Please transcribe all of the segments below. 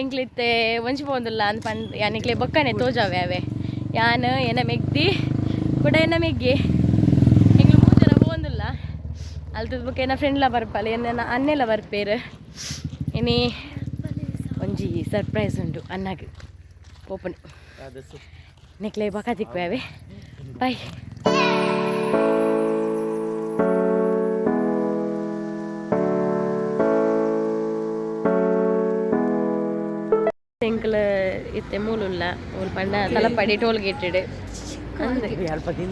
ಎಂಕ್ಲಿತ್ತೆ ಒಂಜಿ ಪೋಂದುಲ್ಲ ಅಂದ್ ಪಂದ್ ಯಾನ್ ಎಂಕ್ಲೆ ಬೊಕ್ಕನೆ ತೋಜಾವೆ ಅವೆ. ಯಾನ್ ಎನ ಮೆಗ್ದಿ ಕುಡ ಎನ ಮೆಗ್ಗಿ ಎಂಕ್ಲು ಮೂರು ಜನ ಪೋಂದುಲ್ಲ. ಅಲ್ತದ ಬೊಕ್ಕ ಎನ್ನ ಫ್ರೆಂಡ್ಲ ಬರ್ಪಲ್, ಎನ್ನ ಅನ್ನೆಲ ಬರ್ಪೇರು. ಇನಿ ಒಂಜಿ ಸರ್ಪ್ರೈಸ್ ಉಂಡು ಅನ್ನಾಗ ಪೋಪುನಿ. ನಿಕ್ಲೆ ಬೊಕ ತಿಕ್ಕುವೆ, ಬಾಯ್. ಎಂಕ್ಲ ಇತ್ತೆ ಮೂಲುಲ್ಲ ಮೂಲು ಪಂಡ Talapady toll gate.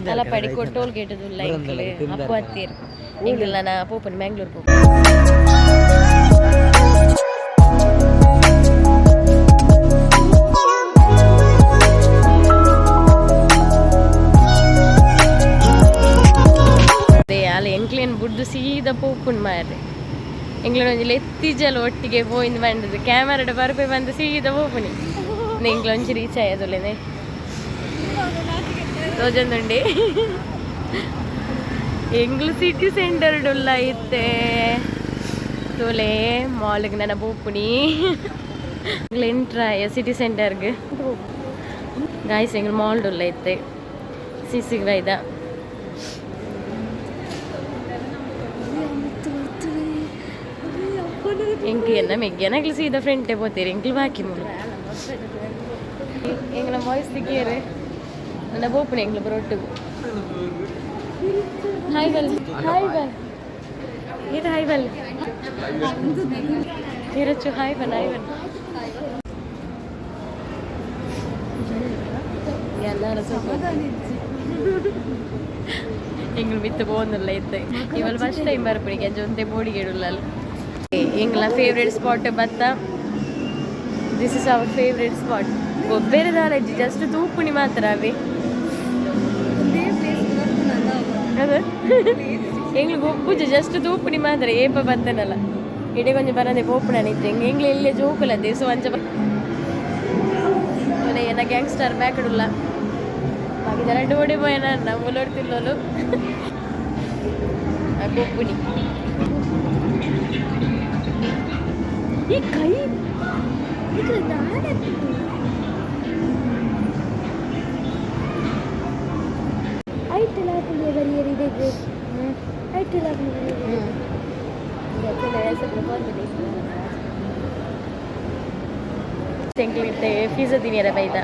Talapady toll gate ಉಲ್ಲ ಎಂಕ್ಲೆ. ಅಪ್ಪು ಹತ್ತೀರ್ ಎಂಕ್ಲ ನಾ ಪೋಪುನಿ, ಮ್ಯಾಂಗ್ಳೂರ್ ಪೋಪುನಿ. ಅದೇ ಅಲ್ಲ, ಎಂಕ್ಲೇನ್ ಬುಡ್ದು ಸೀದಾ ಪೋಪುಂಡು ಮಾರ್ರೆ. ಎಂಕ್ಲೆನ ಒಂಜಿ ಲೆತ್ತಿಜಲ ಒಟ್ಟಿಗೆ ಪೋಯಿಂದ್ ಬಂದದ್ದು ಕ್ಯಾಮರಾಡ್ ಬರ್ಪೆ ಬಂದು ಸೀದಾ ಪೋಪುನಿ. ಎಂಕ್ಲ ಒಂಜಿ ರೀಚ್ ಆಯದೊಲೆನೆ ತೋಜೊಂದುಂಡಿ. ಎಂಗ್ಲು ಸಿಟಿ ಸೆಂಟರ್ ಉಲ್ಲ ಇತ್ತೆ. ತೋಲೆ, ಮಾಲ್ಗೆ ನನ್ನ ಪೋಪುನಿ. ಎಂಟ್ರ ಸಿಟಿ ಸೆಂಟರ್ಗೆ. ಗಾಯ್ಸ್, ಎಂಗ್ಲು ಮಾಲ್ ಉಲ್ಲ ಇತ್ತೆ, ಸಿಸಿಗೆ ಬೈದ. ಎಂಕ್ ಎನ್ನ ಮೆಗ್ಗೆನಗ್ಲು ಸೀದಾ ಫ್ರೆಂಟೆ ಪೋತೀರಿ, ಎಂಕ್ಲು ಬಾಕಿ ಮುಲು. ಎಂಗ್ಲ ವಾಯ್ಸ್ ತಿಕ್ಕಿಯರೆ ನನ್ನ ಪೋಪುನಿ ಎಂಗ್ಲು ಬರೊಟ್ಟುಗು. ಹಾಯ್ ಬಲ್, ಹಾಯ್ ಬಲ್, ಇದು ಹಾಯ್ ಬಲ್ ಹಿರಚು. ಹಾಯ್ ಬನ್, ಹಾಯ್ ಬನ್. ಎಲ್ಲಾರ ಎಂಗ್ಲು ಮಿತ್ತು ಪೋಂದುಲ್ಲ ಇತ್ತೆ. ಇವಲ್ ಫಸ್ಟ್ ಟೈಮ್ ಬರ್ಪುನಿ, ಅಂಚ ಒಂತೆ ಬೋಡಿಗೆ ಉಲ್ಲಲ್. ಎಂಗ್ಲ ಫೇವ್ರೆಟ್ ಸ್ಪಾಟ್ ಬತ್ತ. This is our favourite spot. ಗೊಬ್ಬೆರೆ ದಾಲಜ್ಜಿ, ಜಸ್ಟ್ ತೂಪುನಿ ಮಾತ್ರ ಅವೇ ಅದು. ಎಂಗ್ಲು ಗೊಬ್ಬುಜ, ಜಸ್ಟ್ ತೂಪುನಿ ಮಾತ್ರ. ಏಪ ಬತ್ತನಲ್ಲ ಇಡೆ ಕೊಂಚ ಬರಂದೆ ಪೋಪುನ ಇತ್ತೆ. ಎಂಗ್ ಎಂಗ್ಲು ಎಲ್ಲೆ ಜೋಕುಲದ್ದೆ, ಸೊ ಅಂಚ. ಏನ ಗ್ಯಾಂಗ್ಸ್ಟರ್ ಬ್ಯಾಕಡುಲ್ಲ ಬಾಕಿ ಜನ ಓಡಿ ಪೋಯನ ಮುಲೋಡ್ತಿಲ್ಲೋಲು. ಗೊಬ್ಬುನಿ ಈ ಕೈ. ಐಟೆಲ್ಲ ಬರಿಯರ್ ಇದೆ. ಐಟೆಲ್ಲ ಬರಿಯರ್. ಎಂಕ್ಲಿತ್ತೆ ಪಿಜ್ಜಾ ತಿನಿಯರ ಬೈದ.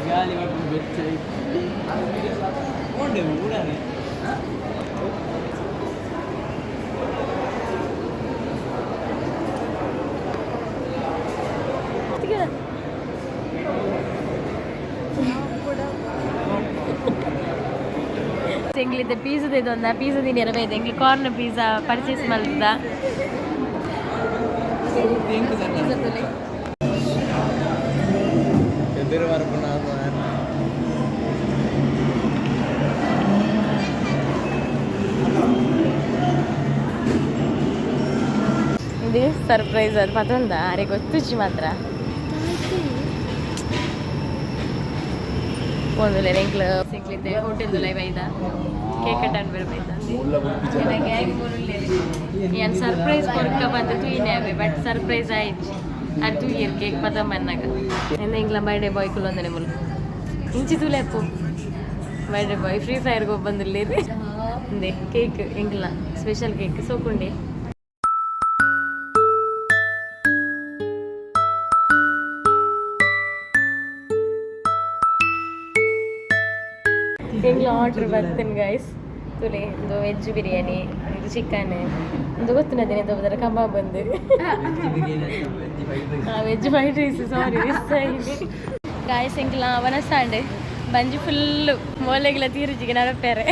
ಗಾಲಿ ಬೆಚ್ಚ ಉಡಾನೆ. ಎಂಕ್ಲಿತ್ತೆ ಪಿಜ್ಜಾ ಇದೊಂದ ಪಿಜ್ಜಾ ತಿನಿಯರ ಬೈದ. ಎಂಕ್ಲು ಕಾರ್ನ್ ಪಿಜ್ಜಾ ಪರ್ಚೇಸ್ ಮಲ್ತದ. ಎದುರು ಬರ್ಪುನ. ಇದು ಸರ್ಪ್ರೈಸ್ ಅದು ಪತೊಂದ ಅರೆ ಗೊತ್ತುಜ್ಜಿ ಮಾತ್ರ. ಒಂದುಲೆ ಎಂಕ್ಲು ಸಿಕ್ಲಿತ್ತೆ ಹೋಟೆಲ್ ದುಲೈ ಬೈದ, ಕೇಕ್ ಕಟ್ ಅನ್ಬೇಡ ಬೈದ. ಗ್ಯಾಂಗ್ ಯಾನ್ ಸರ್ಪ್ರೈಸ್ ಕೊರ್ಕ ಬಂದು ತೂಯಿನೆ ಅವೆ, ಬಟ್ ಸರ್ಪ್ರೈಸ್ ಆಯ್ತು. ಅದು ತೂಯಿರ್ ಕೇಕ್ ಪದ ಮನ್ನಾಗ. ಎಂದ ಎಂಕ್ಲ ಬರ್ಡೇ ಬಾಯ್ ಕುಲ್ಲೊಂದನೆ ಮುಲು. ಇಂಚಿ ತೂಲೆಪ್ಪು, ಬರ್ಡೇ ಬಾಯ್ ಫ್ರೀ ಫೈರ್ಗೆ ಒಬ್ಬಂದುಲ್ಲೇರು. ಇಂದೆ ಕೇಕ್, ಎಂಕ್ಲ ಸ್ಪೆಷಲ್ ಕೇಕ್ ಸೋಕುಂಡೆ. ಎಂಗ್ಲ ಆರ್ಡ್ರ್ ಬರ್ತೇನೆ ಗೈಸ್. ತುಲೆ, ಇದು ವೆಜ್ ಬಿರಿಯಾನಿ, ಇದು ಚಿಕನ್, ಇದು ಗೊತ್ತಿನದೇನೆ ದೊಡ್ಡ ಕಬಾಬ್ ಬಂದು, ವೆಜ್ ಫ್ರೈಡ್ ರೈಸ್. ಸಾರಿ, ಮಿಸ್ ಆಗಿದೆ ಗಾಯ್ಸ್. ಎಂಕ್ಲ ವನಸಾಂಡ್ ಬಂಜಿ ಫುಲ್ಲು ಮೋಲೆಗಿಲ ತೀರುಜಿಗೆ ನಡಪೇರೆ.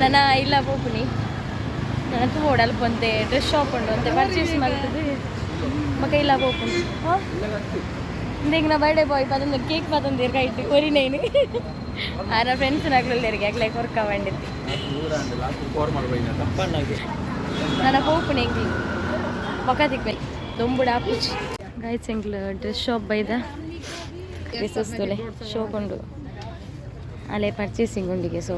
ನನ್ನ ಇಲ್ಲ ಪೋಪುನಿ. ನನ್ನ ತೂವೋಡು, ಅಲ್ಪ ಒಂತೆ ಡ್ರೆಸ್ ಶಾಪ್ ಉಂಡು, ಒಂತೆ ಪರ್ಚೇಸ್ ಮಲ್ತದು ಬೊಕ ಇಲ್ಲ ಪೋಪುನಿ. ಹಾಂ, ಇಂದೆಂಗ್ನ ಬರ್ಡೇ ಬಾಯ್ ಪದೊಂದು ಕೇಕ್ ಪತೊಂದು ಕೈಟ್ ಒರಿ ನೈನ್. ಆನ ಫ್ರೆಂಡ್ಸ್ ನಗ್ಲುಲ್ಲೆರಿಗೆ ಅಕ್ಲೆ ಕೊರ್ಕ ಬಂಡಿತ್ತು. ನನ್ನ ಪೋಪುನಿ ಎಂಕ್ಲು ಬೊಕ ತಿಕ್ವೆ ದೊಂಬುಡ ಆಪುಜಿ ಗಾಯ್ಸ್. ಎಂಕ್ಲು ಡ್ರೆಸ್ ಶಾಪ್ ಬೈದ. ಡ್ರೆಸ್ಸಸ್ ತುಲೆ, ಶೋಕ್ ಉಂಡು, ಅಲ್ಲೇ ಪರ್ಚೇಸಿಂಗ್ ಉಂಡಿಗೆ. ಸೊ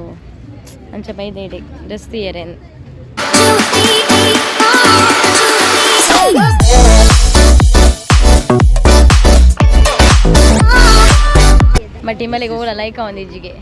ಅಂಚ ಬೈದ ಇಡೆ ಡ್ರೆಸ್ തീಯರೆ. ಬಟ್ ಇಮಲೆಗೆ ಓಲ ಲೈಕ್ ಒಂದಿಜ್ಜಿಗೆ.